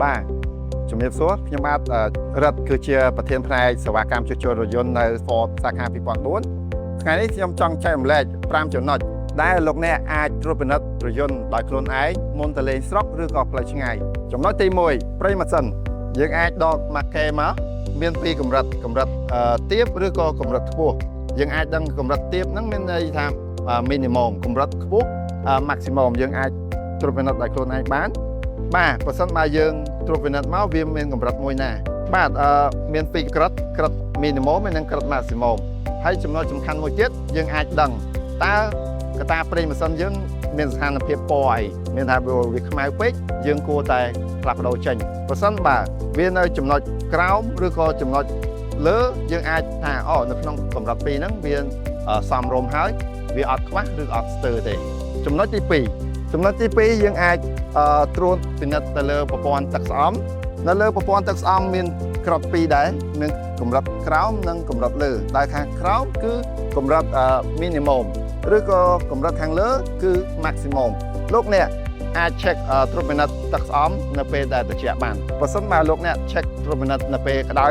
បាទជំរាបសួរខ្ញុំបាទរិទ្ធគឺជាប្រធានផ្នែកសេវាកម្មជួសជុលរថយន្តនៅ Ford សាខា2004ថ្ងៃនេះខ្ញុំចង់ចែករំលែក5ចំណុចដែលលោកអ្នកអាចត្រួតពិនិត្យរថយន្តដោយខ្លួនឯងមុនទៅលេងស្រុកឬក៏ផ្លូវឆ្ងាយចំណុចទី1ប្រេងម៉ាស៊ីនយើងអាចដកម៉ាកេមកមានពីរកម្រិតកម្រិតទាបឬក៏កម្រិតខ្ពស់យើងអាចដឹងកម្រិតទាបហ្នឹងមានន័យថា minimum កម្រិតខ្ពស់ maximum យើងអាចត្រួតពិនិត្យដោយខ្លួនឯងបាន បាទបើសិនបើយើងត្រួតពិនិត្យមកវាមានកម្រិតមួយណា បាទមានពីរក្រិតក្រិត minimum ហើយនិងក្រិត maximum ហើយចំណុចសំខាន់មួយទៀតយើងអាចដឹងតើកត្តាប្រេងម៉ាស៊ីនយើងមានស្ថានភាពពណ៌អីមានថាវាខ្មៅពេកយើងគួរតែផ្លាស់ប្ដូរចេញបើសិនបើវានៅចំណុចក្រោមឬក៏ចំណុចលើយើងអាចថាអូនៅក្នុងកម្រិតពីរហ្នឹងវាសមរម្យហើយវាអត់ខ្វះឬអត់ស្ទើរទេចំណុចទី2ចំណុចទី2យើងអាច ត្រួតពិនិត្យទៅលើប្រព័ន្ធទឹកស្អំនៅលើប្រព័ន្ធទឹកស្អំមានក្របពីរដែរមានកម្រិតក្រោមនិងកម្រិតលើដែលខាងក្រោមគឺកម្រិត minimum ឬក៏កម្រិតខាងលើគឺ maximum លោកអ្នកអាច check ត្រួតពិនិត្យទឹកស្អំនៅពេលដែលត្រជាក់បានបើសិនបើលោកអ្នក check ត្រួតពិនិត្យនៅពេលក្តៅ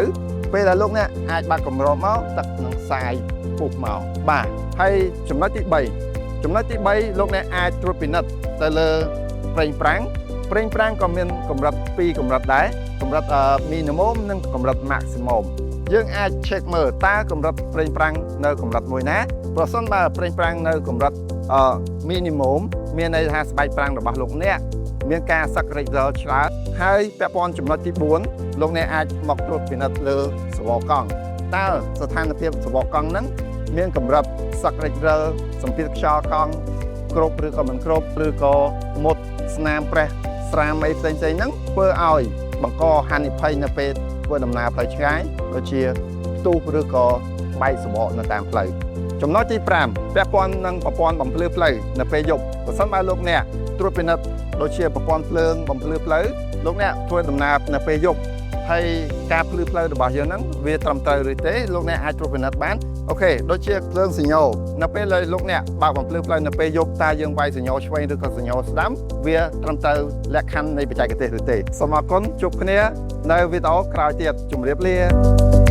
ពេលដែលលោកអ្នកអាចបើកគម្របមកទឹកនឹងសាយពុះមកបាទហើយចំណុចទី3ចំណុចទី3លោកអ្នកអាចត្រួតពិនិត្យទៅលើ ប្រេងហ្វ្រាំងប្រេងហ្វ្រាំងក៏មានកម្រិត2កម្រិតដែរកម្រិត minimum និងកម្រិត maximum យើងអាច check មើលតើកម្រិតប្រេងហ្វ្រាំងនៅកម្រិតមួយណាប្រសិនបើប្រេងហ្វ្រាំងនៅកម្រិតminimum មានន័យថាស្បែកហ្វ្រាំងរបស់លោកអ្នកមានការសឹករេចរឹលច្រើនហើយពាក់ព័ន្ធចំណុចទី4លោកអ្នកអាចមកត្រួតពិនិត្យលើសបកកង់តើស្ថានភាពសបកកង់ហ្នឹងមានកម្រិតសឹករេចរឹលសម្ពាធខ្យល់កង់គ្រប់ឬក៏មិនគ្រប់ឬក៏មុតស្នាមប្រេះស្រាមអីផ្សេងៗហ្នឹងធ្វើឲ្យបង្កហានិភ័យនៅពេលធ្វើដំណើរផ្លូវឆ្ងាយដូចជាផ្ទុះឬក៏បែកសំបកនៅតាមផ្លូវចំណុចទី5ពាក់ព័ន្ធនឹងប្រព័ន្ធបំភ្លឺផ្លូវនៅពេលយប់ប្រសិនបើលោកអ្នកត្រួតពិនិត្យដូចជាប្រព័ន្ធភ្លើងបំភ្លឺផ្លូវលោកអ្នកធ្វើដំណើរនៅពេលយប់ហើយការភ្លឺផ្លូវរបស់យើងហ្នឹងវាត្រឹមត្រូវឬទេលោកអ្នកអាចត្រួតពិនិត្យបាន OK ដូចជាភ្លើងសញ្ញានៅពេលលោកអ្នកបើកបំភ្លឺផ្លូវនៅពេលយប់តើយើងវាយសញ្ញាឆ្វេងឬក៏សញ្ញាស្ដាំវាត្រឹមត្រូវលក្ខខណ្ឌនៃបច្ចេកទេសឬទេសូមអរគុណជួបគ្នានៅវីដេអូក្រោយទៀតជម្រាបលា។